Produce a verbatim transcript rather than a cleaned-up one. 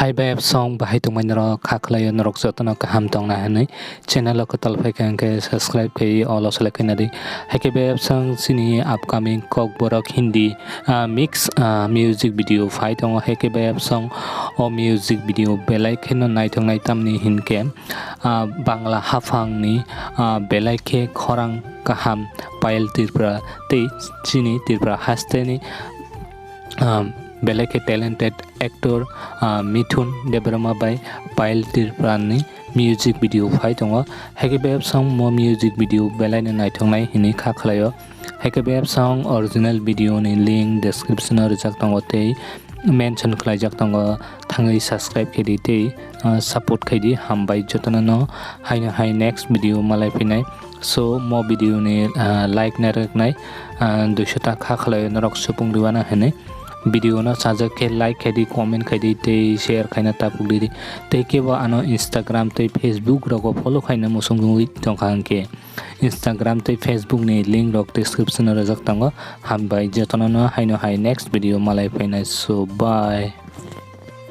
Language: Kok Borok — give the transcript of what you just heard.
Hai bai song bahai tongmani rok kha khlaio, norok jotono kaham tongna hwnwi channel o kwtal phaikha hwnkhe subscribe khai all o select khaina di. Hai khe bai song chini upcoming Kokborok Hindi, ah, mix, ah, music video phai tongo. Hai khe bai song o music video belai kheno naithok nai tamni hinkhe, ah, Bangla haphangni, ah, belai khe khorang kaham Payal Tripura tei chini Tripura hasteni, ah, belai khe talented actor, ah, Mithun Debbarma bai Payal Tripurani music video phai tongo. Hai khe bai song mo music video belai no naithok nai hwnwi kha khlaio. Hai khe bai song original video ni link description o rijak tongo tei mention khlaijak tongo, thangwi subscribe khe di tei, ah, support khai di. Hambai jotono no haino hai next video malai phinai. So mo video ni, ah, like na rwknai, ah, duiso ta kha khlai norok supung rwna hwnwi. Video no sajak khe like khai di, comment khai di tei share khaina tapuk di. Tei kebo ano Instagram tei Facebook rogo follow khaina muchung wngwi tongkha hwnkhe Instagram tei Facebook ni link rok description o rwjak tongo. Hambai jotono no haino hai next video malai phainai. So bye.